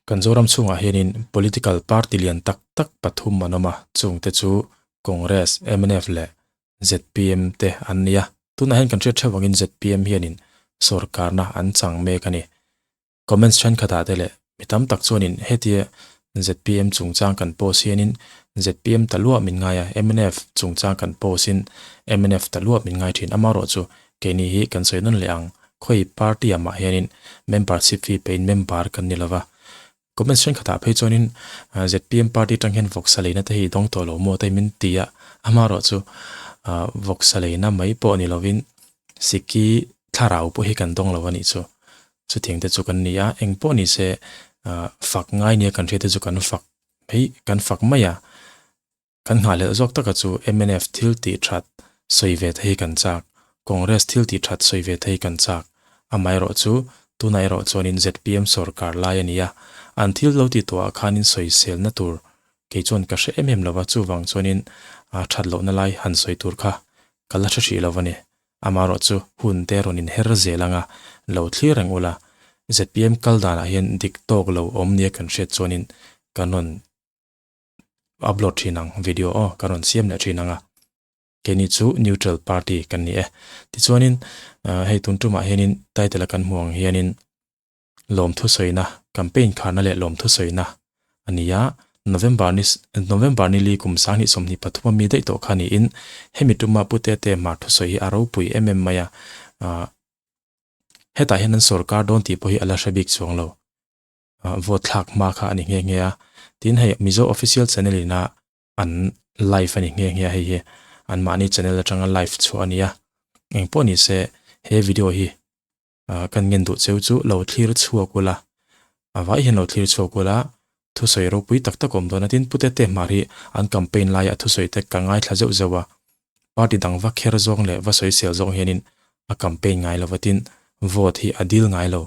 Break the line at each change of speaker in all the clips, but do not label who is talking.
Kan Zoram chhungah hianin political party lian tak tak pathum an awm a, chungte chu Congress, mnf leh zpm te an ni a. Tunah hian kan hriat theuh angin zpm hianin sorkarna an chang mek a ni. Comments thenkhatah te leh mi tam tak chuanin hetia zpm chungchang kan post hianin zpm ta luah min ngai a, mnf chungchang kan post in mnf ta luah min ngai thin. Amaherawhchu keini hi kan sawi nawn leh ang, khawi party ah mah hianin membership fee pein member kan ni lova. Comments thenkhatah phei chuanin zpm party atang hian vawksa leina te hi i dawng tawh lo maw te hi min ti a, amaherawhchu vawksa leina mai pawh ni lovin Sikki thlarau pawh hi kan dawng lo a nih chu. Chutiang te chu kan ni a, eng pawh ni se fak ngai nia kan hriat te chu kan fak mai kan fak mai a. Kan nghahhlelh zawk taka chu mnf thil tih that sawi ve thei kan chak, Congress thil tih that sawi ve thei kan chak. Amaherawh chu tunah erawh chuanin zpm sorkar lai a ni a, an thil lo ti tawhah khanin sawiselna tur kei chuan ka hre em em lo va, chuvang chuanin that lohna lai han sawi tur kha Ka la hre hrih lo a ni. Amaherawh chu hun te rawn inher zel anga lo thlir reng ula, zpm kal danah hian dik tawk lo awm nia kan hriat chuanin kan rawn upload thin ang video aw, kan rawn siam leh thin ang a. Keini chu neutral party kan ni e. Tichuanin hei tun tumah hianin title a kan hmuh ang hianin lawmthu sawina, campaign kharna leh lawmthu sawina a ni a, November ni November ni li kum 2023 a mi daih tawh kha niin hemi tuma Pu Tete Hmar thusawi hi a ropui em em mai a, ah hetah hian an sorkar dawn tih pawh hi a la hre bik chuang lo, ah vote thlak hma kha a ni nghe nghe a, tin hei Mizo official channel ina an live a ni nghe nghe a hei hi anmahni channel atanga live chhuah a ni a, engpawh ni se he video hi Kan ngen duh cheu chu lo thlir chhuak ula, a vai hian lo thlir chhuak ula, thusawi ropui tak tak awm dawn a tin Pute te hmar hi an campaign laia a thusawi te ka ngaithla zeuh zeuh a, party dang va kher zawng leh va sawisel zawng hianin a campaign ngai lo va tin vote hi a dil ngai lo,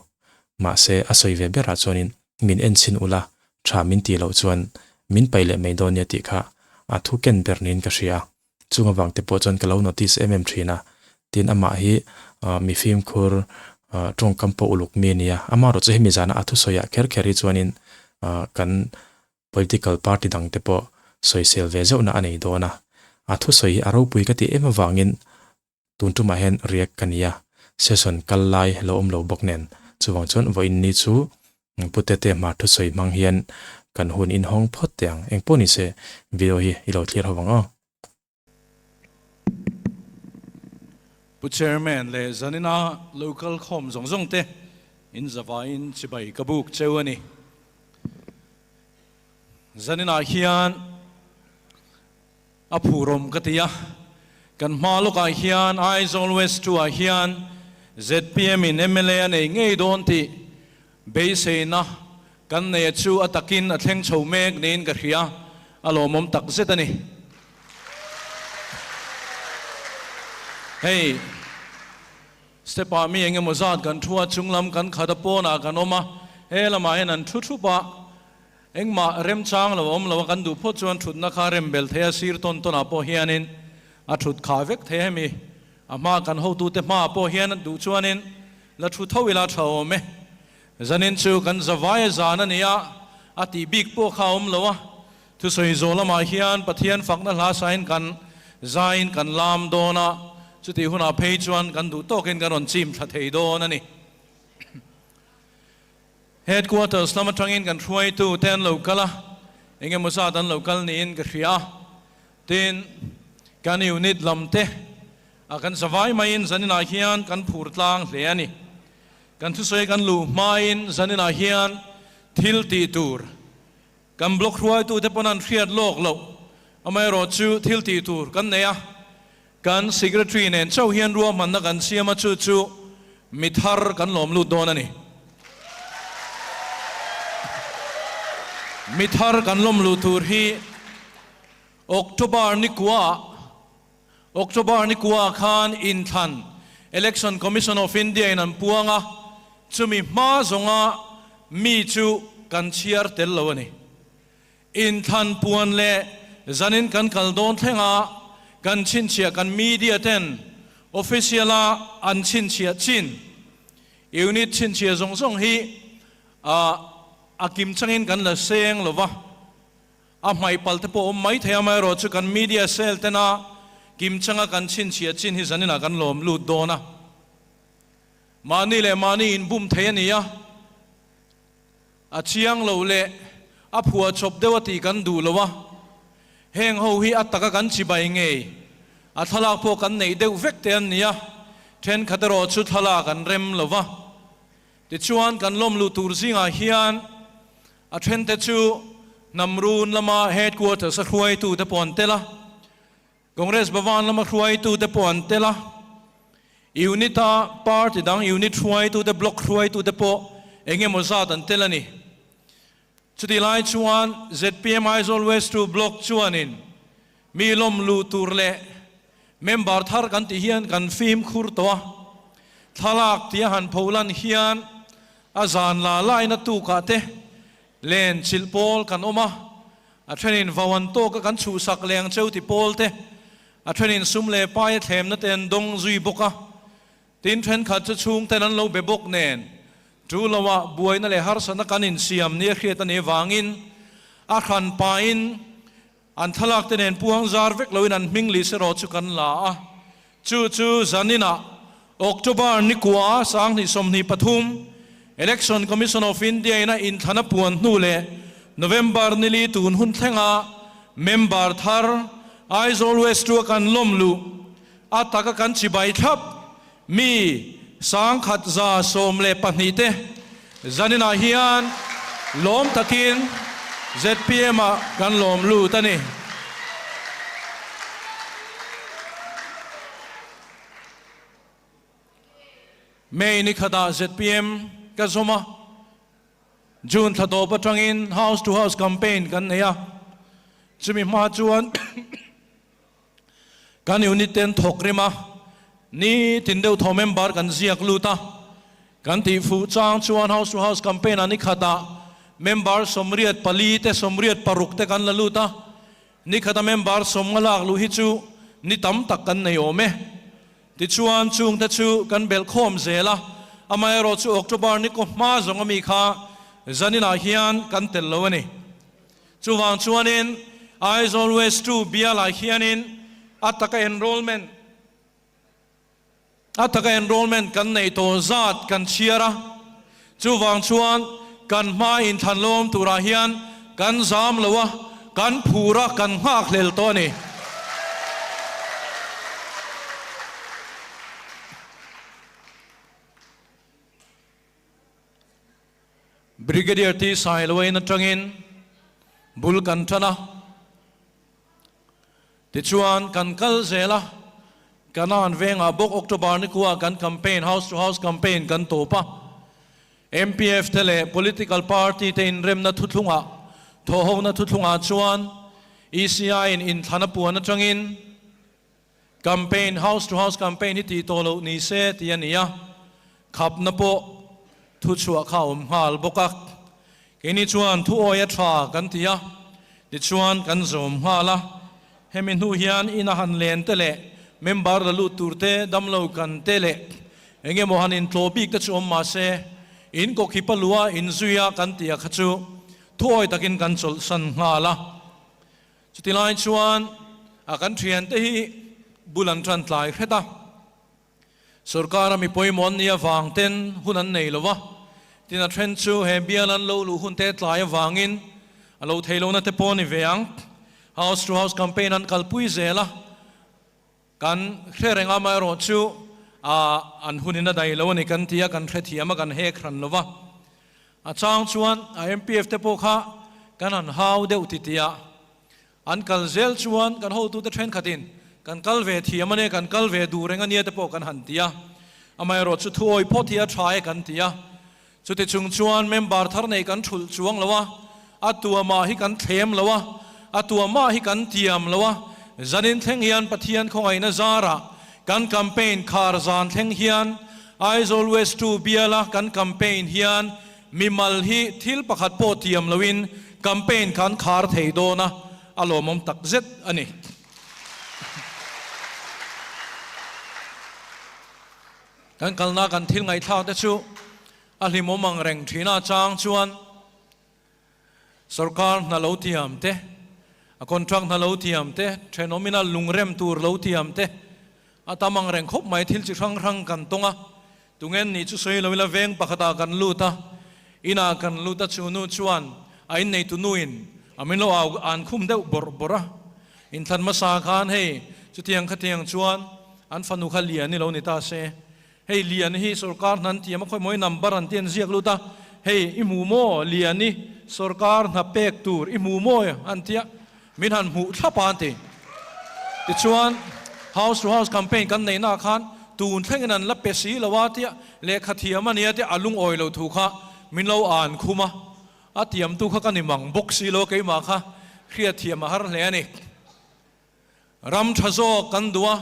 mahse a sawi ve berah chuanin min en chhin ula tha min tih loh chuan min paih leh mai dawn nia tih kha a thu ken ber niin ka hria. Chung avang te pawh chuan ka lo notice em em thin a, tin amah hi mi fimkhur tawngkam pawh uluk mi a ni a, amaherawh chu hemi zana a thusawi ah kher kher hi chuanin kan political party dang te pawh sawisel ve zeuhna a nei dawn a, a thusawi hi a ropui ka tih em avangin tun tumah hian react ka ni a, session kal lai lo awm lo bawk nen chuvang chuan vawiin ni chu Pu Tete hmar thusawi hmang hian kan hun inhawng phawt teh ang. Engpawh ni se video hi i lo thlir ho ang aw.
Pu Chairman leh zanina local khawm zawng zawng te in zavaiin chibai ka buk cheu a ni. Zaninah hian a phurawm ka ti a, kan hma lawkah hian Aizawl West 2 ah hian zpm in mla a nei ngei dawn tih beiseina kan nei a chu a takin a thleng chho mek niin ka hria, a lawmawm tak zet a ni. Hei step ah mi engemaw zat kan thu a, chunglam kan khat a pawnah kan awm a, he lamah hian an thu thup a, Engmah remchang lo a awm lo a, kan duh phawt chuan thutna kha rem bel thei a, sir tawn tawnah pawh hianin a thut khah vek thei a hemi a hma kan hotute hmaah pawh hian duh chuanin la thu tho ila tha awm e. Zanin chu kan zavai a zan a ni a, a tih bik pawh kha a awm lo a, thusawi zawh lamah hian Pathian fakna hla sain kan zaiin kan lam dawn a, chutih hunah phei chuan kan duh tawkin kan rawn chim thla thei dawn a ni. Headquarters lam atangin kan hruaitu te an lo kal a, eng emaw zat an lo kal niin ka hria a. Tin, kan unit lam te a kan zavai maiin zaninah hian kan phur tlang hle a ni. Kan thusawi kan luh hmain zaninah hian thil tih tur kan block hruaitu te pawn an hriat lawk loh, amaherawh chu thil tih tur kan nei a. Kan Secretary nen chauh hian ruahmanna kan siam a, chu chu mi thar kan lawm lut dawn a ni. Mi thar kan lawm luh tur hi October ni kuaah, October ni kuaah khan inthlan Election Commission of India in an puang a, chumi hma zawnga mi chu kan chhiar tel lo a ni. Inthlan puan leh zanin kan kal dawn thlenga kan chhinchhiah kan media ten official a an chhinchhiah chin unit chhinchhiah zawng zawng hi a. A kim changin kan la seng lo va, a hmaih pal te pawh awm mai thei a, amaherawhchu kan media cell tena kim changa kan chhinchhiah chin hi zaninah kan lawm lut dawn a. Mahni leh mahni inbum thei a ni a, a chiang lo leh a phuahchawp deuh a tih kan duh lo a, heng ho hi a taka kan chibai ngei, a thlalak pawh kan neih deuh vek te an ni a, thenkhat erawh chu thlalak an rem lo va. Tichuan kan lawm luh tur zingah hian a thente chu Hnamrun lama headquarters a hruaitute pawh an tel a, Congress Bhavan lama hruaitute pawh an tel a, Unit-a party dang unit hruaitute, block hruaitute pawh eng emaw zat an tel a ni. Chutih lai chuan zpm Aizawl West 2 Block chuanin mi lawm luh tur leh member thar kan tih hian kan fimkhur tawh a, thlalak tia han pholan hian a zan la laina tukah te len chilh pawl kan awm a, a thenin vau an tawk a kan chhuhsak leng cheu ti pawl te, a thenin sum leh pai a thlemna te an dawng zui bawk a. Tin, thenkhat chu chhungten an lo be bawk nen, chu loah buaina leh harsatna kan insiam nia hriat a nih avangin a hran pahin an thlalak te nen puang zar vek loin an hming list erawh chu kan la a. Chu chu zaninah October nikua 2023 Election Commission of India in a inthlana puan hnu leh November nili tun hun thlenga member thar Aizawl West chu a kan lawm luh A taka kan chibai thlap mi 1112 te zaninah hian lawm takin zpm ah kan lawm lut a ni. May ni khatah zpm ka zawm a, June thla tawp atangin house to house campaign kan nei a, chumi hma chuan Kan unit ten thawk rem a, ni tin deuh thaw member kan ziak lut a, kan tih fuh chang chuan house to house campaign ah ni khatah member 84 te 86 te kan la lut a, ni khata member 50 lak luh hi chu ni tam tak kan nei awm e. Tichuan chungte chu kan belh khawm zel a, amaherawh chu October ni kaw hma zawng ami kha zaninah hian kan tel lo a ni. Chuvang chuanin Aizawl West 2 bialah hianin a taka enrollment a taka enrollment kan neih tawh zat kan chhiar a, chuvang chuan kan hma inthlan lo awm turah hian kan zam lo a, kan phur a, kan nghakhlel tawh a ni. Brigadier T Sailoain atangin bul kan tan a, tichuan kan kal zel a, Kanan vengah bawk October ni khuaah kan campaign, house to house campaign kan tawp a, MPF te leh political party te inremna thuthlungah, thawhhona thuthlungah chuan ECI in inthlan a puan atangin Campaign, house to house campaign hi tih tawh loh ni se tih a ni a, khapna pawh thuchhuah kha a awm nghal bawk a. Keini chuan thu awi a tha kan ti a, tichuan kan zawm nghal a. Hemi hnu hian ina han len te leh member la lut tur te, damlo kan te leh eng emaw han intlawh bik te chu awm mah se, in kawkhipa lua inzuia kan tih a kha chu thu awi takin kan chawlhsan nghal a. Chuti lai chuan a kan thiante hi bul an tan tlai hret a, sorkara mi pawimawh an nih avang ten hun an nei lo va, tin a then chu he bial an lo luh hun te tlai avangin a lo thei lohna te pawh a ni ve ang. House to house campaign an kalpui zel a, kan hre reng a, amaherawh chu an hunin a dai lo a ni kan ti a, kan hrethiam a, kan hek hran lo va. A chang chuan a MPF te pawh kha kan han hau deuh ti tia an kal zel chuan kan hotute thenkhatin kan kal ve thiam a nia, kan kal ve duh reng a nia te pawh kan han ti a. Amaherawh chu thuawi phawt hi a tha e kan ti a. Chuti chung chuan member thar nei kan thulh chuang lo a, a tuamah hi kan thlem lo a, a tuamah hi kan tiam lo a. Zanin thleng hian Pathian khawngaihna zarah kan campaign khar zan thleng hian Aizawl West 2 biala kan campaign hian mimal hi thil pakhat pawh tiam loin campaign kan khar thei dawn a, a lawmawm tak zet a ni. Kan kalna kan thil ngaihthlak te chu a hlimawm ang reng thin a, chang chuan. Sorkar hna lo tiam te, a contract hna lo tiam te, thenawm ina lungrem tur lo tiam te, a tam ang reng khawp mai thil chi hrang hrang kan tawng a. Tungen ni chu sawi lo ila veng pakhatah kan lut a, inah kan lut a chu nu chuan a inneitu nuin a min lo au an khum deuh bawrh bawrh a. Inthlan hmasa khan hei chutiang khatiang chuan an fanu kha lian i lo ni ta se. Hei Lian hi sorkar hna an tiam a khawimawi number an ti an ziak lut a, hei i hmu maw Lian i sorkar hna pek tur i hmu maw an tia min han hmuh thlap a an ti. Tichuan house to house campaign kan neih naah khan tun thlengin an la pe si lo a tia lehkha thiam a nia tia a lungawi lo thu kha min lo an khum a, a tiamtu kha ka ni mang bawk si lo a keimah kha hriatthiam a har hle a ni. Ram tha zawk kan duh a,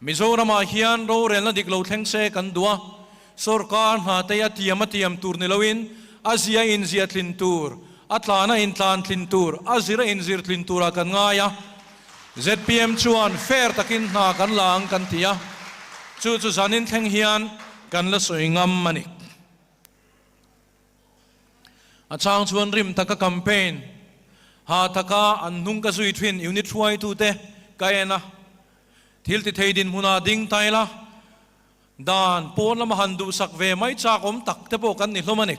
Mizoramah hian rorelna dik lo thleng se kan duh a, sorkar hna te a tiam a tiam tur ni loin a zia inzia tlin tur, a tlan a intlan tlin tur, a zir a inzir tlin turah kan ngai a. Zpm chuan fair takin hna kan la ang kan ti a, chu chu zanin thleng hian kan la sawi ngam a ni. A chang chuan rim taka campaign ha taka an hnung ka zui thin unit hruaitute ka en a, thil ti thei dinhmunah ding ta ila, dan pawn lama han duhsak ve mai chak awm tak te pawh kan ni hlawm a ni.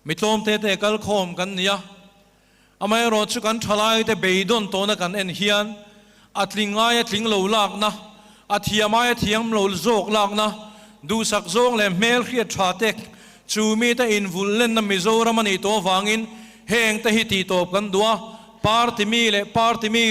Mi tlawm te te kal khawm kan ni a, amaherawh chu kan thalaite beidawn tawna kan en hian a tling aia tling lo lakna, a thiam aia thiam lo zawk lakna, duhsak zawng leh hmel hriat tha te chu mite invulh lenna Mizoram a nih tawh avangin heng te hi tihtawp kan duh a, party mi leh party mi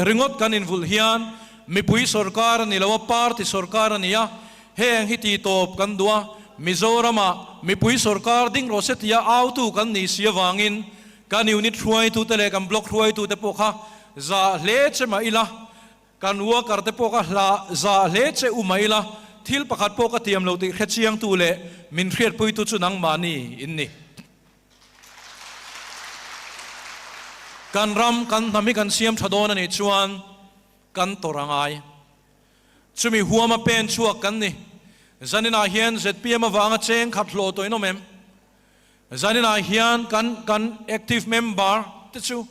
ringawt kan invulh hian mipui sorkar a ni lo a, party sorkar a ni a, heng hi tihtawp kan duh a, Mizoramah mipui sorkar ding rawh se tia autu kan nih si avangin Kan unit hruaitute leh kan block hruaitute pawh kha zah hle che mah ila, kan worker te pawh kha hlah zah hle che u mah ila, thil pakhat pawh ka tiam lo tih hrechiangtu leh min hriatpuitu chu nangmahni in ni. Kan ram, kan hnam hi kan siam tha dawn a nih chuan kan tawrh a ngai. Chumi huama pen chhuak kan ni. Zaninah hian zpm avanga cheng khat hlawh tawh in awm em? Zaninah hian kan kan active member te chu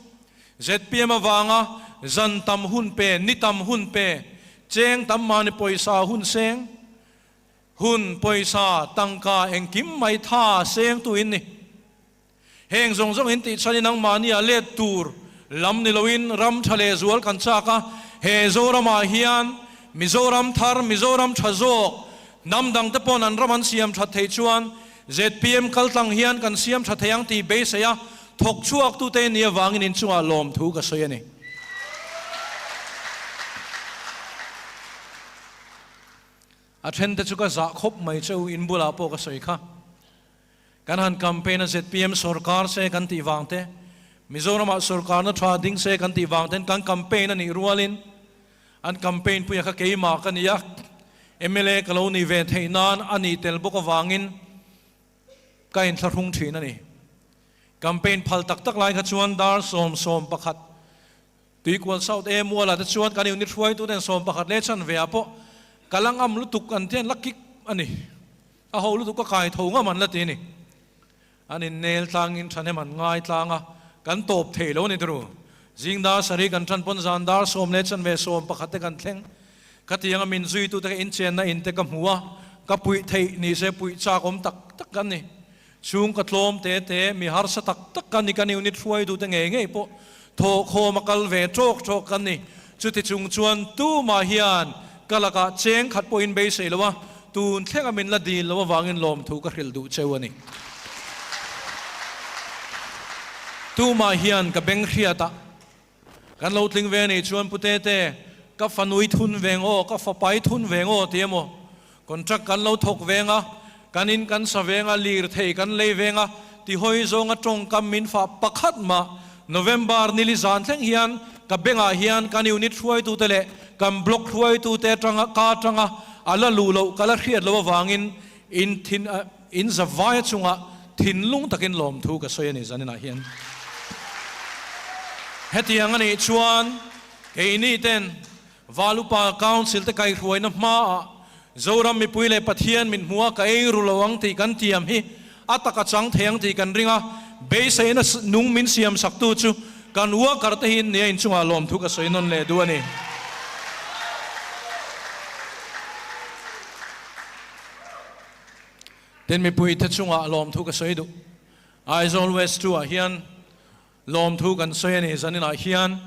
zpm avanga zan tam hun pe, ni tam hun pe, cheng tam mahni pawisa hun seng, hun pawisa tangka engkim mai tha seng tu in ni. Heng zawng zawng in tih chhan in nangmahni ah let tur lam ni loin ram tha leh zual kan chak a, he Zoramah hian Mizoram thar, Mizoram tha zawk, hnam dang te pawn an ram an siam that theih chuan Zpm kaltlang hian kan siam tha thei ang tih beisei a, thawk chhuak tute ni avangin inchungah lawmthu ka sawi a ni. A thente chu ka zah khawp mai che u, in bulah pawh ka sawi kha. Kan han campaign a zpm sorkar se kan tih vang te, Mizoramah sorkarna tha ding se kan tih vang ten kan campaign a nih rualin an campaign puia kha keimah ka ni a, mla ka lo nih ve theih nan a nih tel bawk avangin ka inthlahrung thin a ni. Campaign phal tak tak lai kha chuan dar 11 Tuikual South A mualah te chuan kan unit hruaituten 11 leh chhan veah pawh ka la ngam lutuk an ti an la kik a ni. A ho lutuk ka kai tho ngam an la ti a ni. An innel tlangin thahnem an ngai tlang a, kan tawp thei lo a ni turu. Zing dar sarih kan tan pawn zan dar sawm leh chanve 11 te kan thleng. Khatianga min zuitute ka inchenna in te ka hmu a, ka puih theih ni se puih chak awm tak tak kan ni. Chhung ka tlawm te te, mi harsa tak tak kan ni, kan unit hruaitute ngei ngei pawh thawhkhawm a kal ve tawk tawk kan ni. Chuti chung chuan tumah hian ka lakah cheng khat pawhin beisei lo a, tun thlenga min la dil lo avangin lawmthu ka hrilh duh cheu a ni. Tumah hian ka beng hriat a, kan lo tling ve anih chuan Pu Tete, ka fanui thun veng aw, ka fapai thun veng aw ti emaw, contract kan lo thawk veng a, kan in kan sa veng a, lirthei kan lei veng a, ti hawi zawnga tawngkam min fah pakhat mah November nili zan thleng hian ka bengah hian kan unit hruaitute leh kan block hruaitute atanga ka atanga a la luh loh ka la hriat loh avangin in thin in zavaia chungah thinlung takin lawmthu ka sawi a ni zaninah hian. Hetiang a nih chuan keini ten Valupa Council te kaihruaina hmaah Zoram mipui leh Pathian min hmuha ka ei ru lo ang tih kan tiam hi a taka chang thei ang tih kan ring a. beiseina nung min siam saktu chu kan worker te hi nia inchungah lawmthu ka sawi nawn leh duh a ni. Tin mipui te chungah lawmthu ka sawi duh. Aizawl West 2 ah hian lawmthu kan sawi a ni. Zaninah hian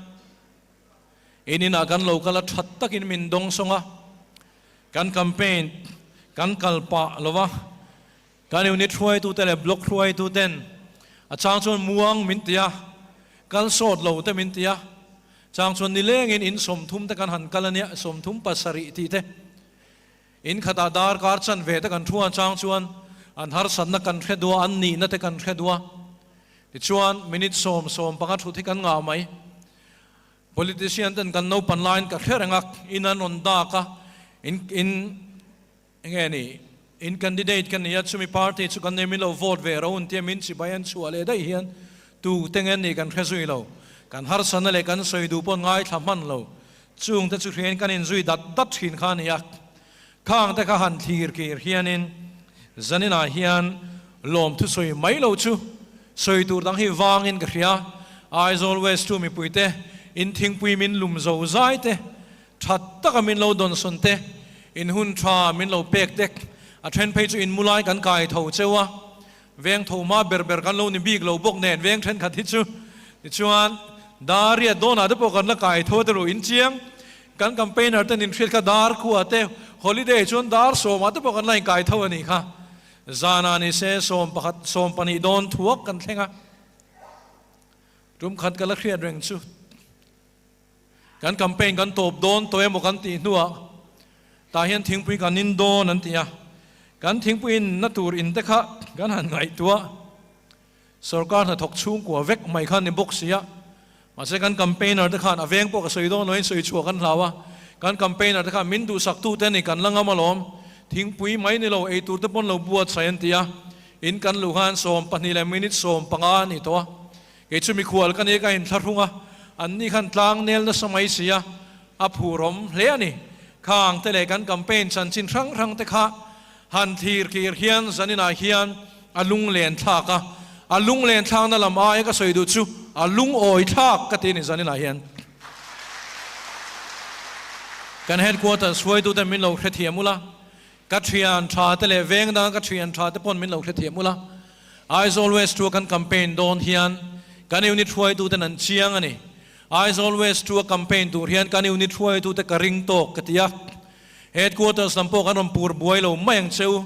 in inah kan lo kal a, that takin min dawng sawng a, kan campaign kan kal pah lo va, kan unit hruaitute leh block hruaituten a chang chuan muang min ti a, kal sawt lo te min ti a, chang chuan nilengin in 30 te kan han kal a nia, 37 tih te. In khatah darkar chanve te kan thu a chang chuan an harsatna kan hre duh a, an nihna te kan hre duh a. Tichuan, minute sawm sawm panga thut hi kan ngah mai. Politician ten kan naupan laiin ka hre reng a, in an rawn dak a, in in enge ni, in candidate ka ni a, chumi party chu kan nei min lo vote ve ro intia min chibai an chhuah leh daih hian tu te nge ni kan hre zui lo. Kan harsatna leh kan sawi duh pawh ngaithla hman lo. Chung te chu hriain kan inzui dat dat thin kha a ni a, khang te kha han thlir kir hianin zaninah hian lawmthu sawi mai lo chu sawi tur dang hi vangin ka hria. Aizawl West chu mipuite in thingpui min lum zo zai te, tha taka min lo dawnsawn te, in hun tha min lo pek te, a then phei chu in mu lai kan kai tho cheu a, Veng tho hma ber ber kan lo ni bik lo bawk nen veng thenkhat hi chu tichuan dar riat dawnah te pawh kan la kai tho te ruh in chiang. Kan campaigner ten in hriat kha dar khuah te holiday chuan dar sawmah te pawh kan la in kai tho a nih kha. Zanah ni se 11 12 dawn thuak kan thleng a. Tum khat ka la hriat reng chu. Kan campaign kan tawp dawn tawh emaw kan tih hnuah tah hian thingpui kan in dawn an ti a, kan thingpui in na tur in te kha kan han ngaihtuah sorkar hnathawk chhungkua vek mai kha ni bawk si a, mahse kan campaigner te khan a veng pawh ka sawi dawn loin sawi chhuah kan hlau a, kan campaigner te khan min duhsak tu te ni kan la ngam alawm, thingpui mai ni lo eitur te pawn lo buatsaih an ti a, in kan luh khan 12 leh minute 15 a ni tawh a. Kei chu mikhual ka ni ka inthlahrung a, an ni khan tlang nel nasa mai si a, a phurawm hle a ni. Khang te leh kan campaign chanchin hrang hrang te kha han thlir kir hian zaninah hian a lunglen thlak a, a lunglen thlakna lam aia ka sawi duh chu a lungawi thlak ka ti a ni zaninah hian. Kan headquarters hruaitute min lo hrethiam ula, Ka thian tha te leh veng danga ka thian tha te pawn min lo hrethiam ula, Aizawl West tua kan campaign dawn hian kan unit hruaitu ten an chiang a ni. Aizawl West tua campaign tur hian kan unit hruaitu te ka ring tawk ka ti a. Headquarters lam pawh kan rawn pur buai lo mai ang cheu,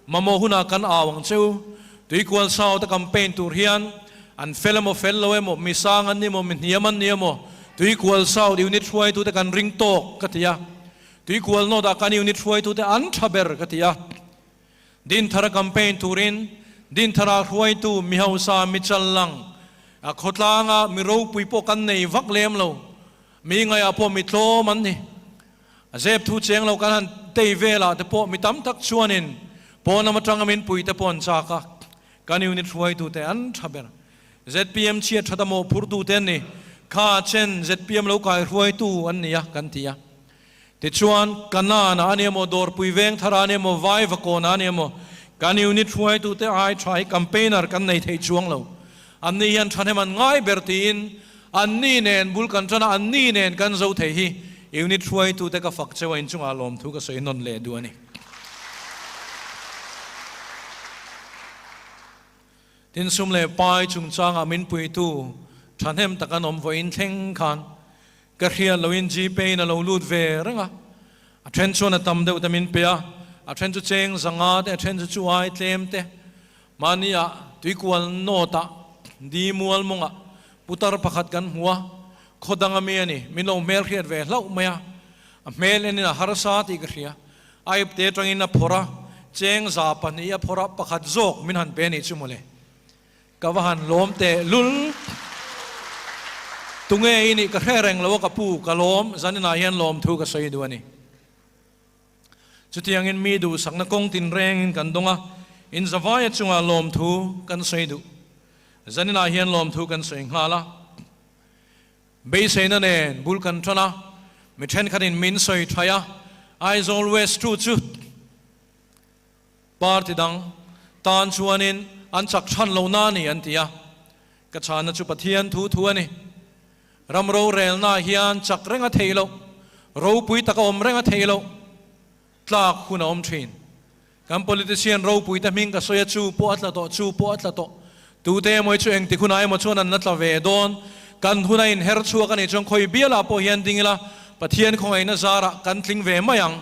mamawh hunah kan au ang cheu. Tuikual South a campaign tur hian an fel emaw fel lo emaw, mi sang an ni emaw, mi hniam an ni emaw, Tuikual South unit hruaitu te kan ring tawk ka ti a. Tuikual North ah kan unit hruaitute an tha ber ka ti a. Dinthara campaign turin Dinthara hruaitu mi hausa mi challang a khawtlanga mi ropui pawh kan nei vak lem lo. Mi ngaihah pawh mi tlawm an ni. A zep thu cheng lo kan han tei velah te pawh mi tam tak chuanin pawn lam atanga min pui te pawh an chak a. Kan unit hruaitute an tha ber. Zpm chhiat that a mawhphurtute an ni. Kha chen zpm lo kai hruaitu an ni a kan ti a. Tichuan, Kanaan-ah a ni emaw, Dawrpui Vengthara a ni emaw, Vaivakawnah a ni emaw, kan unit hruaitute ai tha hi campaigner kan nei thei chuang lo. Anni hian thahnem an ngai ber tiin anni nen bul kan tan a, anni nen kan zo thei hi unit hruaitute ka fak cheu a, inchungah lawmthu ka sawi nawn leh duh a ni. Tin, sum leh pai chungchangah min puitu thahnem tak an awm vawiin thleng khan Ka hriat loin Gpay in a lo lut ve reng a, a then chuan a tam deuh te min pe a, a then chu cheng zanga te, a then chu chu ai tlem te. Mahni ah tuikual nawt ah di mual mawng ah putar pakhat kan hmu a, khaw dang ami a ni, min lo hmel hriat ve hlauh mai a, a hmel en in a harsa tih ka hria, a ip te atangin a phawrh a, cheng za pahnih a phawrh a, pakhat zawk min han pe anih chu mawle. Ka va han lawm teh lul. Tunge i nih ka hre reng lo a ka pu, ka lawm, zaninah hian lawm thu ka sawi duh a ni. Chutiangin mi duhsakna kawng tinrengin kan dawng a, in zavaia chungah lawm thu kan sawi duh. Zaninah hian lawm thu kan sawi nghal a. Beiseina nen bul kan tan a, mi thenkhatin min sawi thaih a, Aizawl West tu chu Party dang tan chuanin an chak chhan lo na a ni an ti a. Ka chhana chu Pathian thu thu a ni. Ram rorelnaah hian chak reng a theih loh, ropui taka awm reng a theih loh, tlak hun a awm thin. Kan politician ropui te hming ka sawi a, chu pawh a tla tawh, chu pawh a tla tawh. Tute emaw hi chu engtik hunah emaw chuan an la tla ve dawn. Kan hun a inher chhuak a nih chuan khawi bialah pawh hian ding ila, Pathian khawngaihna zarah kan tling ve mai ang.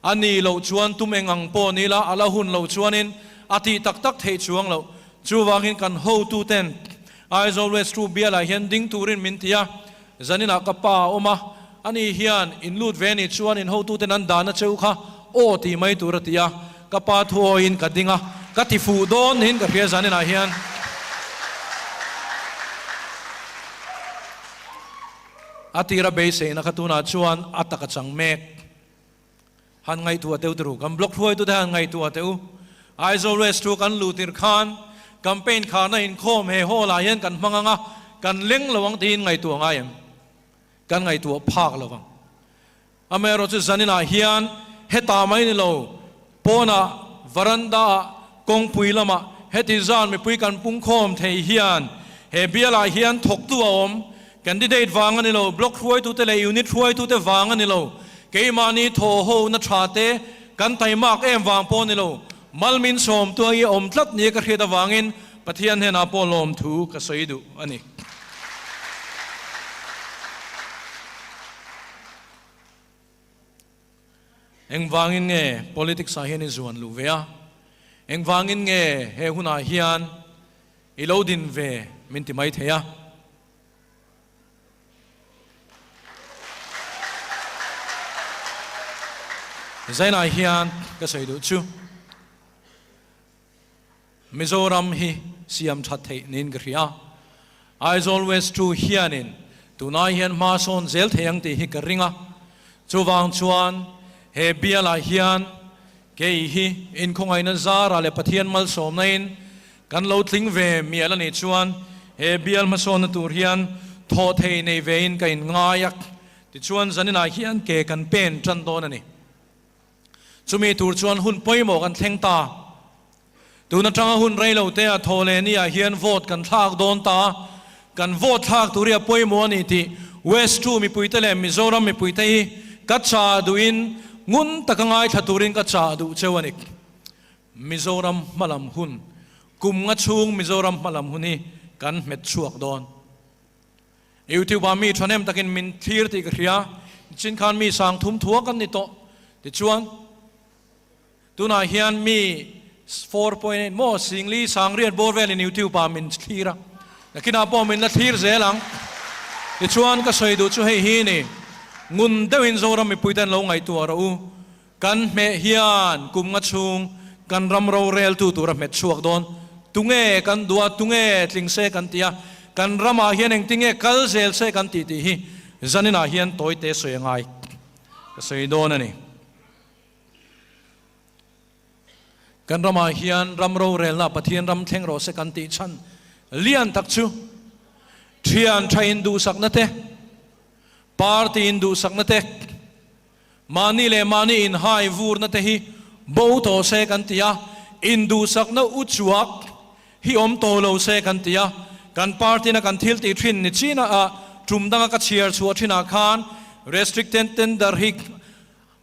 A nih loh chuan tum eng ang pawh ni ila, a la hun loh chuanin a tih tak tak theih chuang loh. Chuvangin kan hotuten Aizawl West Ru bialah hian ding turin min ti a, zaninah ka pa a awm a, ani hian in lut ve nih chuan in hotuten an dahna cheu kha aw tih mai tur a ti a, ka pa thuawiin ka ding a, ka ti fuh dawn niin ka hria zaninah hian. A tira beiseina kha tunah chuan a tak a chang mek. Han ngaihtuah teu turu, kan block hruaitute han ngaihtuah teh u. Aizawl West chu kan luh tirh khan campaign kharna inkhawm he hall ah hian kan hmang ang a, kan leng lo ang tiin ngaihtuah ngai em? Kan ngaihtuah phak lo vang. Amaherawh chu zaninah hian hetah mai ni lo, pawnah, varanda ah, kawngpui lamah heti zan mipui kan pungkhawm thei hian he bialah hian thawktu a awm. Candidate vang a ni lo, block hruaitute leh unit hruaitute vang a ni lo, keimahni thaw ho na tha te kan taimak em vang pawh a ni lo, malmin sawmtu hi a awm tlat nia ka hriat avangin Pathian hnenah pawh lawmthu ka sawi duh a ni. Engvangin nge politics ah hian i zuan luh ve a? Engvangin nge he hunah hian i lo din ve min ti mai thei a? Zainah hian ka sawi duh chu Mizoram hi siam that theih niin ka hria. Aizawl West 2 hianin tunai hian hma sawn zel thei ang tih hi ka ring a. Chuvang chuan he bialah hian kei hi inkhawngaihna zarah leh Pathian malsawmnain Kan lo tling ve mial a nih chuan he bial hmasawnna tur hian thawh thei nei vein ka inngai a, tichuan zaninah hian ke kan pen tan dawn a ni. Chumi tur chuan hun pawimawh kan thleng ta. Tun atanga hun rei lo te ah thaw leh ni ah hian vote kan thlak dawn ta a, kan vote thlak tur hi a pawimawh a ni tih West 2 mipuite leh Mizoram mipuite hi ka chah duhin ngun taka ngaithla turin ka chah duh cheu a ni. Mizoram hmalam hun, Kum nga chhung Mizoram hmalam hun hi kan hmet chhuak dawn. YouTube ah mi thahnem takin min thlir tih ka hria, nichin khan mi sang thum thua kan ni tawh. Tichuan, tunah hian mi 4.8 maw Singli Sangriat bawr velin YouTube ah min thlir a, nakinah pawh min la thlir zel ang. Tichuan, ka sawi duh chu hei hi ni, ngun deuhin Zoram mipuite an lo ngaihtuah rawh u. Kan hmeh hian kum nga chhung kan ram roreltu tur a hmet chhuak dawn. Tunge kan duh a, tunge tling se kan ti a, kan ramah hian engtinge kal zel se kan tih tih hi zaninah hian tawite sawi a ngai ka sawi dawn a ni. Kan ramah hian ram rorelna Pathian ram thleng rawh se kan tih chhan lian tak chu thian tha induhsakna te, party induhsakna te, Mahni leh mahni inhai vurna te hi bo tawh se kan ti a, induhsakna u chuak hi awm tawh lo se kan ti a. Kan party-na kan thil tih thin ni chin a, tum danga ka chhiar chhuah thinah khan restricted tender hi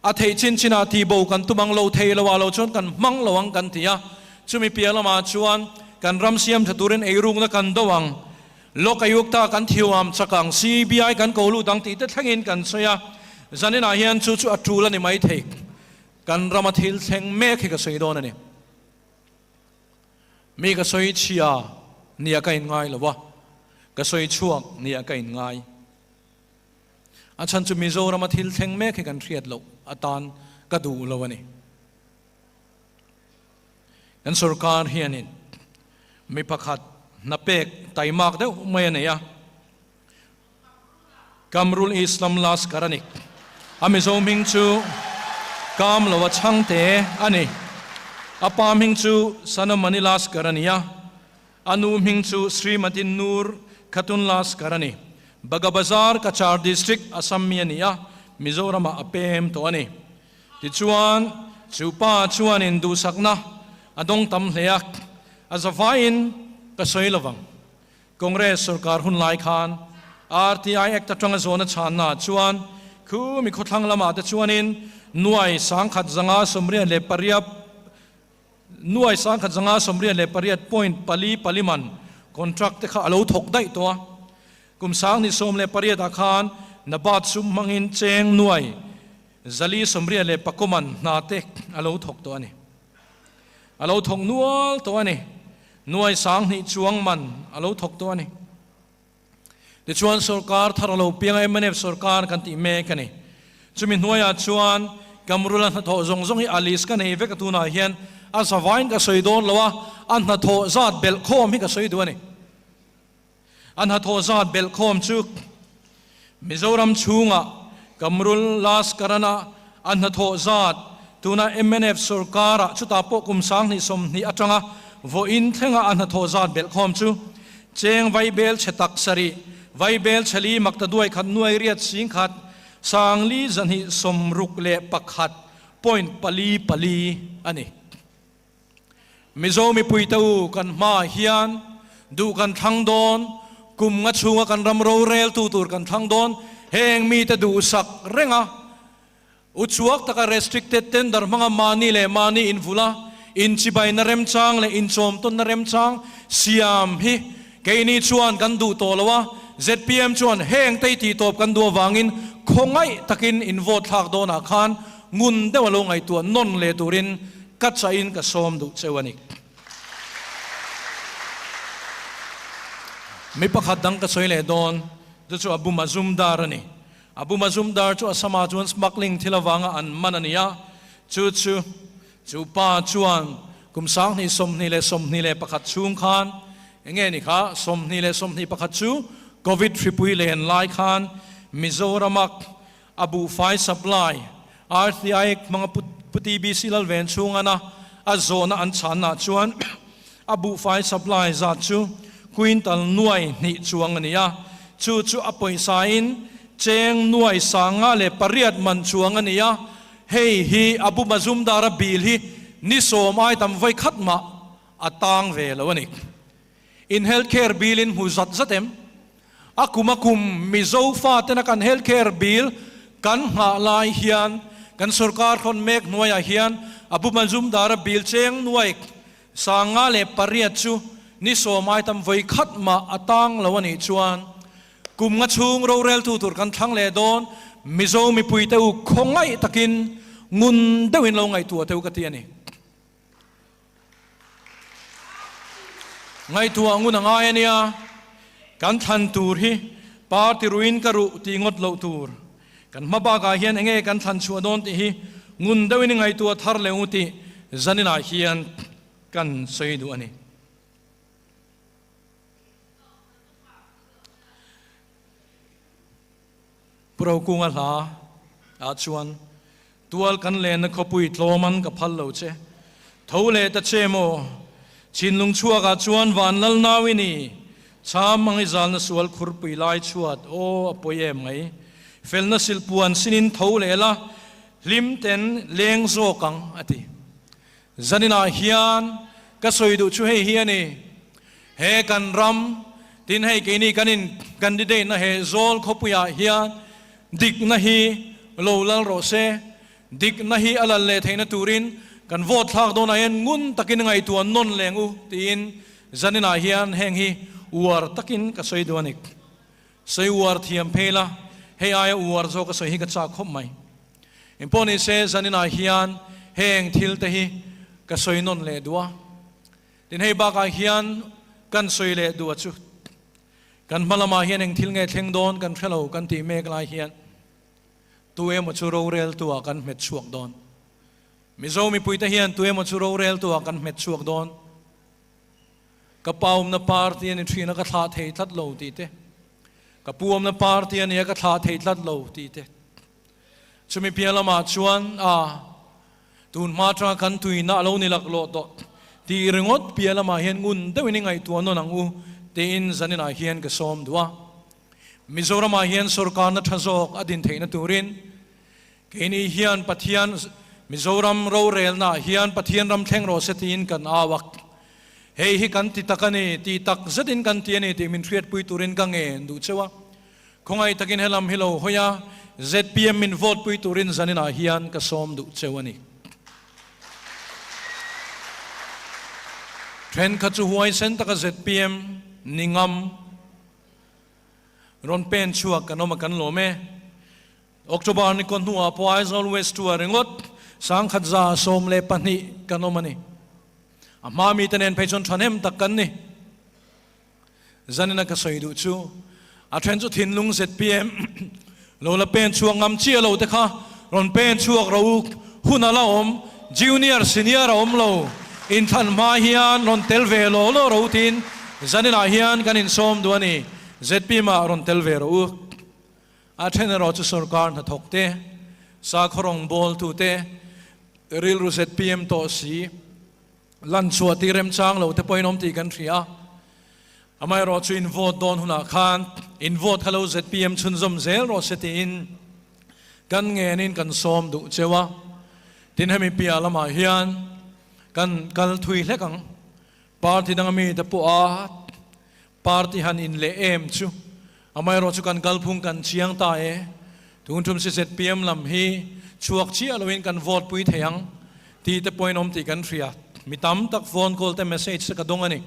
a theih chin chinah tih bo kan tum ang lo thei lo ah lo chuan kan hmang lo ang kan ti a. Chumi piah lamah chuan kan ram siam tha turin eirukna kan do ang. Lok Ayukta kan thiuam chak ang, CBI kan ko lut ang tih te thlengin kan sawi a, zaninah hian chu chu a tul a ni mai thei. Kan rama thil thleng mek hi ka sawi dawn a ni. Mi ka sawi chhia nia ka inngai lo a, ka sawi chhuak nia ka inngai. A chhan chu Mizorama thil thleng mek hi kan hriat loh atan ka duh lo a ni. Kan sorkar hianin mi pakhat hna pek taimak deuh mai a nei a, Kamrul Islam Laskar a ni. A Mizo hming chu Kamloa Chhangte a ni. A pa hming chu Sanamani Laskar a ni a, a nu hming chu Srimati Nur Khatun Laskar a ni. Bagabazar, Cachar District, Assam mi a ni a, Mizoramah a pem tawh a ni. Tichuan, chu pa chuanin duhsakna a dawng tam hle a, a zavaiin ka sawi lovang. Congress sorkar hun lai khan RTI Act atanga zawhna chhanna ah chuan khu mi khawthlang lamah te chuanin nuai 1838 nuai 1538 point pali pali man contract te kha a lo thawk daih tawh a. Kum 2018 ah khan NABARD sum hmangin cheng nuai 489 man hna te a lo thawk tawh a ni. A lo thawk nual tawh a ni. Nuai 2000 chuang man a lo thawk tawh a ni. Tichuan sorkar thar a lo piang a, mnf sorkar kan tih mek a ni. Chumi hnuaiah chuan Kamrula hnathawh zawng zawng hi a list ka nei vek a tunah hian a zavain ka sawi dawn lo a, a hnathawh zat belh khawm hi ka sawi duh a ni. A hnathawh zat belh khawm chu Mizoram chhungah Kamrul Laskarana a hnathawh zat tuna mnf sorkarah chutah pawh kum 2020 atanga vawiin thlenga a hnathawh zat belh khawm chu cheng vaibel chhe tak sarih, vaibel chhe li makta duai khat nuai riat sing khat sangli zahnih sawmruk leh pakhat point pali pali a ni. Mizo mipuite u kan hmaah hian duh kan thlang dawn, kum nga chhunga kan ram roreltu tur kan thlang dawn, heng mite duhsak renga uchuak taka restricted tender hmanga mahni leh mahni invula inchibaina remchang leh inchawmtawnna remchang siam hi keini chuan kan duh tawh lo a, zpm chuan heng te i tihtawp kan duh avangin khawngaih takin in vote thlak dawnah khan ngun deuh a lo ngaihtuah nawn leh turin ka chahin ka sawm duh cheu a ni. Mi pakhat dang ka sawi leh dawn, chu chu Abu Mazumdar a ni. Abu Mazumdar chu Assam-ah chuan smuggling thil avanga an man a ni a, chu chu chu pa chuan kum 2021 chhung khan eng nge ni kha 2021 chu Covid hripui len lai khan Mizorama A buhfai supply RTI hmanga Pu TBC Lalven chhungana a zawhna an chhanna chuan a buhfai supply zat chu quintal nuai hnih chuang a ni a, chu chu a pawisain cheng nuai 508 man chuang a ni a, hei hi Abu Mazumdar-a bill hi ni sawm ai tam vawi khat mah a tang ve lo a ni. In health care bill in hmu zat zat em? A kum a kum Mizo fatena kan health care bill kan nghah lai hian kan sorkar thawn mek hnuaiah hian Abu Mazumdar-a bill cheng nuai 508 chu ni sawm ai tam vawi khat mah a tang lo a nih chuan kum nga chhung roreltu tur kan thlang leh dawn Mizo mipuite u khawngaih takin ngun deuhin lo ngaihtuah teu ka ti a ni. Ngaihtuah ngun a ngai a nia, kan thlan tur hi party ruin ka ruh tih ngawt loh tur. Kan hma bakah hian enge kan thlan chhuah dawn tih hi ngun deuhin i ngaihtuah thar leh u tih zaninah hian kan sawi duh a ni. Pu Rokunga hla ah chuan Tual kan lenna khawpui tlawm an ka phal lo che. Tho leh ta che maw? Chinlung chhuakah chuan van lal nau i ni. Cham ang i zalna sual khurpui lai chhuat aw a pawi em mai. Felna silpuan sinin tho leh la, hlim ten leng zawk ang a ti. Zaninah hian ka sawi duh chu hei hi a ni. He kan ram, tin hei keini kan in candidate na he zawl khawpuiah hian dikna hi lo lal rawh se. Dikna hi a lal leh theihna turin kan vote thlak dawnah hian ngun takin ngaihtuah nawn leng u tiin zaninah hian heng hi uar takin ka sawi duh a ni. Sawi uar thiam phei la, hei aia uar zawk a sawi hi ka chak khawp mai. Engpawh ni se zaninah hian heng thil te hi ka sawi nawn leh duh a. Tin hei bakah hian kan sawi leh duh a chu kan hma lamah hian eng thil nge thleng dawn kan hre lo kan tih mek lai hian tu emaw chu rorel tu ah kan hmet chhuak dawn. Mizo mipuite hian tu emaw chu rorel tu ah kan hmet chhuak dawn. Ka pa awmna party a ni thin a ka thlah thei tlat lo tih te, ka pu awmna party a ni a ka thlah thei tlat lo tih te. Chumi piah lamah chuan a Tun hma atanga kan tuina a lo ni laklawh tawh tih ringawt piah lamah hian ngun deuhin i ngaihtuah nawn ang u tiin zaninah hian ka sawm duh a. Mizoramah hian sorkarna tha zawk a din theihna turin keini hian Pathian Mizoram rorelnaah hian Pathian ram thleng rawh se tiin kan au a. Hei hi kan ti tak a ni, ti tak zetin kan ti a ni tih min hriatpui turin ka ngen duh cheu a. Khawngaih takin helam hi lo hawi a, zpm min vote pui turin zaninah hian ka sawm duh cheu a ni. Thenkhat chu huaisen taka zpm ni ngam rawn pen chhuak kan awm a kan lawm e. October ni kaw hnuah pawh Aizawl West Tour ringawt 1112 kan awm a ni. A hma mite nen phei chuan thahnem tak kan ni. Zanina ka sawi duh chu a then chu thinlung zpm lo la pen chhuak ngam chiah lo te kha rawn pen chhuak ro u, hun a la awm, junior senior a awm lo, inthlan hma hian rawn tel ve law law ro tiin zaninah hian kan insawm duh a ni, zpm ah rawn tel ve ro u. A then erawh chu sorkar hnathawk te, sakhaw rawngbawltu te, rilru zpm tawh si, lan chhuah tih remchang lo te pawhin awm tih kan hria a. Amaherawh chu in vote dawn hunah khan in vote kha lo zpm chhunzawm zel rawh se tiin kan ngenin kan sawm duh cheu a. Tin hemi piah lamah hian kan kal thui hlek ang. Party danga mite pawh a Party han in leh em chu amaherawh chu kan kalphung kan chiang ta e. Tun tum si zpm lam hi chhuak chiah loin kan vote pui thei ang tih te pawhin awm tih kan hria. Mi tam tak phone call te message te ka dawng a ni.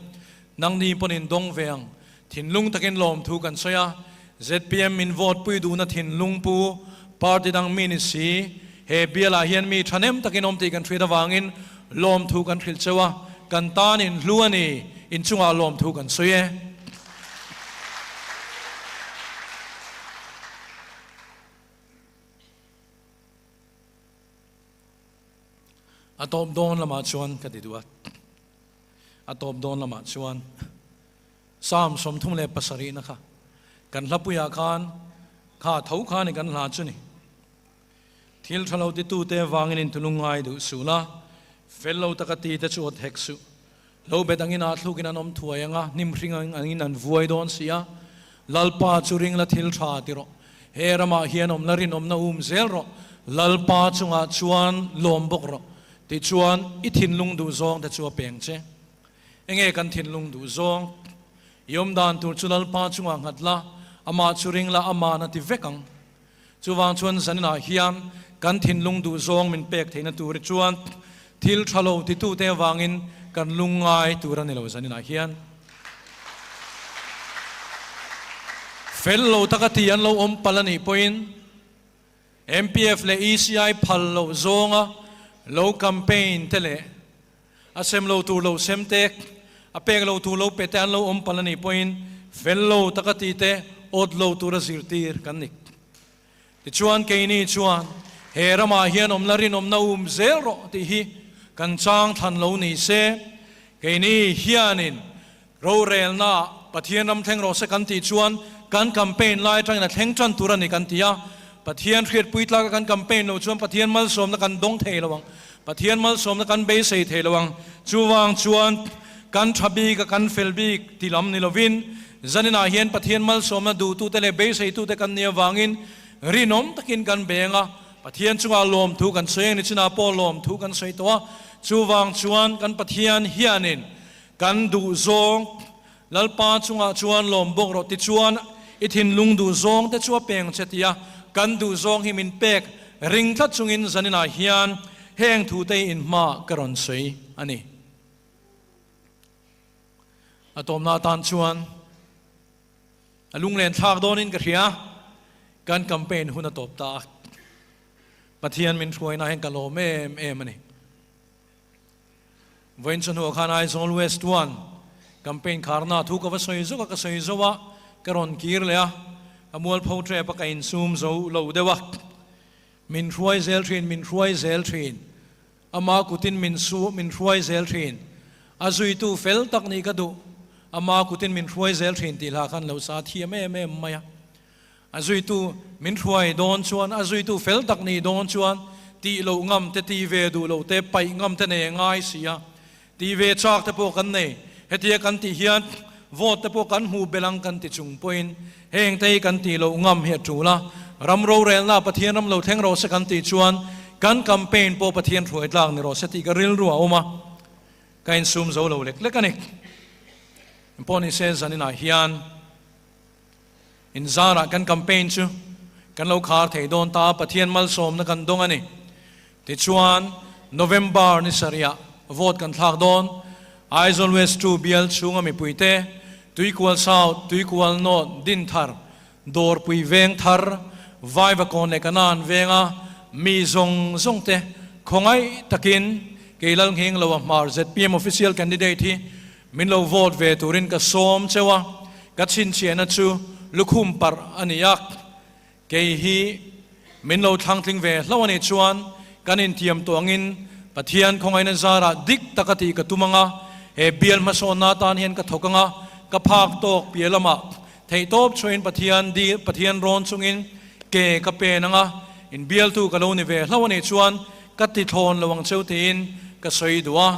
Nangni pawn in dawng ve ang. Thinlung takin lawmthu kan sawi a. Zpm min vote pui duhna thinlung pu party dang mi ni si he bialah hian mi thahnem takin awm tih kan hriat avangin lawmthu kan hrilh cheu a, kan tan in hlu a ni, inchungah lawmthu kan sawi e. A tawp dawn lamah chuan ka ti duh a, a tawp dawn lamah chuan. Psalm 37 na kha kan hlapuiah khan kha tho kha ni kan hla chu ni. Thil tha lo titute vangin intulung ngai duh suh la, fel lo taka ti te chu awt hek suh. Lo bet angin ah thlukin an awm thuai anga, hnim hring angin an vuai dawn si a. Lalpa chu ring la thil tha ti rawh. He ramah hian awm la rinawmna um zel rawh. Lalpa chungah chuan lawm bawk rawh. Tichuan i thinlung duh zawng te chu a peng che. Enge kan thinlung duh zawng? I awm dan tur chu Lalpa chungah nghat la, amah chu ring la, aman a ti vek ang. Chuvang chuan zaninah hian kan thinlung duh zawng min pek theihna tur hi chuan thil tha lo titute avangin kan lungngai tur a ni lo zaninah hian. Fel lo taka ti an lo awm palh a nih pawhin MPF leh ECI phal loh zawnga lo campaign te leh A sem lo tur lo sem te, a pek lo tur lo pe te an lo awm palh a nih pawhin fel lo taka ti te awt lo tura zirtir kan ni. Tichuan keini chuan he ramah hian awmna rinawmna um zel rawh tih hi kan chang thlan lo ni se, keini hianin Rorelna Pathian ram thleng rawh se kan tih chuan kan campaign lai atangin a thleng tan tur a ni kan ti a. Pathian hriatpui tlaka kan campaign loh chuan Pathian malsawmna kan dawng thei lo ang. Pathian malsawmna kan beisei thei lo ang. Chuvang chuan kan tha bik a kan fel bik ti lam ni lovin zaninah hian Pathian malsawmna duhtute leh beiseitute kan nih avangin rinawm takin kan beng a. Pathian chungah lawmthu kan sawi ang ni chinah pawh lawmthu kan sawi tawh a. Chuvang chuan kan Pathian hianin Kan duh zawng Lalpa chungah chuan lawm bawk rawh tichuan i thinlung duh zawng te chu a peng che tia kan duh zawng hi min pek ring tlat chungin zaninah hian heng thu te hi inhma ka rawn sawi a ni. A tawmna atan chuan a lunglen thlak dawnin ka hria, kan campaign hun a tawp ta a, Pathian min hruaina hian ka lawm em em a ni. Vawiin chawhnuah khan Aizawl West One campaign kharna thu ka va sawi zawk a, ka sawi zo a, ka rawn kir leh a, ka mualpho tep a, ka insum zo lo deuh a. Min hruai zel thin, min hruai zel thin, ama kutin min su, min hruai zel thin, a zuitu fel tak nih ka duh, ama kutin min hruai zel thin tih hla khan lo sa thiam em em mai a. A zuitu min hruai dawn chuan, a zuitu fel tak nih dawn chuan tih loh ngam te, ti ve duh loh te, paih ngam te nei a ngai si a. Ti ve chak te pawh kan nei. Hetia kan tih hian vote te pawh kan hmuh belh ang kan ti chung pawhin heng te hi kan tih loh ngam hi a tul a. Ram rorelna Pathian ram lo thleng rawh se kan tih chuan kan campaign pawh Pathian hruai tlak ni rawh se tih ka rilru a awm a. Ka insum zo lo lek lek a ni. Engpawh nise zaninah hian inzarah kan campaign chu kan lo khar thei dawn ta a, Pathian malsawmna kan dawng a ni. Tichuan, November ni sarihah vote kan thlak dawn. Aizawl West 2 bial chhunga mipuite, Tuikual South, Tuikual North, Dinthar, Dawrpui veng thar, Vaivakawn leh Kanan venga mi zawng zawng te khawngaih takin kei Lalnghing Loa Hmar zpm Official Candidate hi min lo vote ve turin ka sawm cheu a, ka chhinchhiahna chu lukhum parh a ni a. Kei hi min lo thlangtling ve hlauh a nih chuan kan intiam tawh angin Pathian khawngaihna zarah dik taka tih ka tum ang a, he bial hmasawnna atan hian ka thawk ang a, ka phak tawk piah lamah theihtawp chhuahin Pathian dil Pathian rawn chungin ke ka pen ang a, inbialtu ka lo ni ve hlauh a nih chuan ka ti thlawn lo ang cheu tiin ka sawi duh a.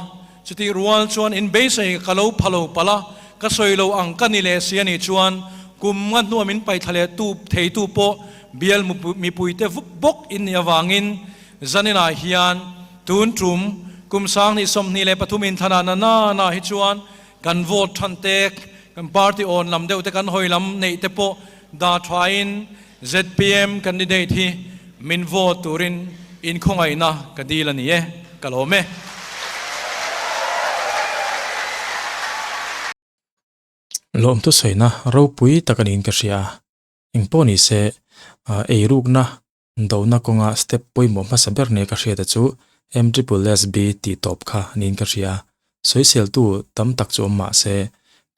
Chutih rual chuan in beisei ka lo pha lo palh a, ka sawi lo ang ka ni leh si a nih chuan kum nga hnua min paihthla leh tu theitu pawh bial mipuite bawk in nih avangin zaninah hian tun tum kum 2023 inthlanah na na na hi chuan kan vote than tek, kan party awn lam deuh te kan hawi lam neih te pawh dah thain zpm candidate hi min vote turin inkhawngaihna ka dil a ni e, ka lawm e.
Lawm thusawiina ropui tak a niin ka hria a, engpawh ni se eirukna dona kawnga step pawimawh hmasa ber nia ka hriat a chu MSSB tih tawp kha niin ka hria a, sawiseltu tam tak chu awm mah se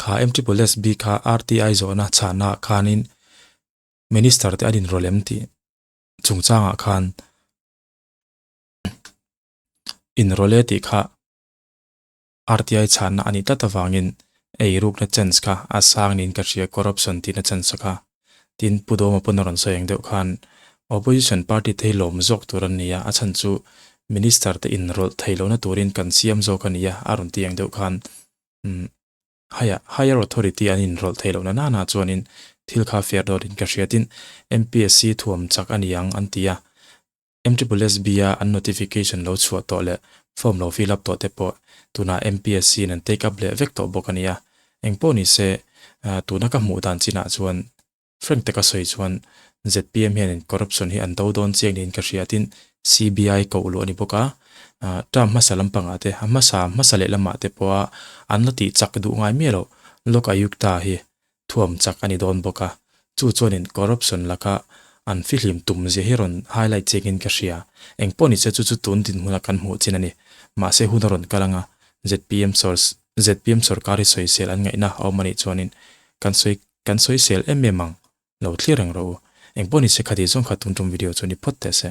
kha MSSB kha RTI zawhna chhahnaah khanin Minister te an inrawlh em tih chungchangah khan inrawlh e tih kha RTI chhanna a nih tlat avangin eirukna chance kha a sang niin ka hria corruption tihna chance kha. Tin, Pu Dawma pawn a rawn sawi ang deuh khan opposition party te hi lawm zawk tur an ni a, a chhan chu minister te inrawlh thei lohna turin kan siam zawk a ni a, a rawn ti ang deuh khan umm higher higher authority an inrawlh thei lohna nana chuanin thil kha fair dawrin ka hria. Tin, MPSC thuam chak a ni ang an ti a, MSSB-a an notification lo chhuah tawh leh form lo fill up tawh te pawh tunah MPSC in an take up leh vek tawh bawk a nia. Engpawh ni se, tuna ka hmuh dan chinah chuan frank taka sawi chuan zpm hianin corruption hi an do dawn chiang niin ka hria tin CBI koh luh a ni bawk a, term hmasa lampangah te a hmasa hmasa leh lamah te pawha an la tih chak duh ngai miah loh Lok Ayukta hi thuam chak a ni dawn bawk a, chu chuanin corruption laka an fihlim tum zia hi rawn highlight chiangin ka hria. Engpawh ni se chu chu tun dinhmuna kan hmuh chin a ni. Mahse hun a rawn kal anga zpm zpm sorkar hi sawisel an ngaihna a awm a nih chuanin kan sawi kan sawisel em em ang lo thlir reng rawh u. Engpawh ni se khati zawng kha tun tum video chu ni phawt teh se.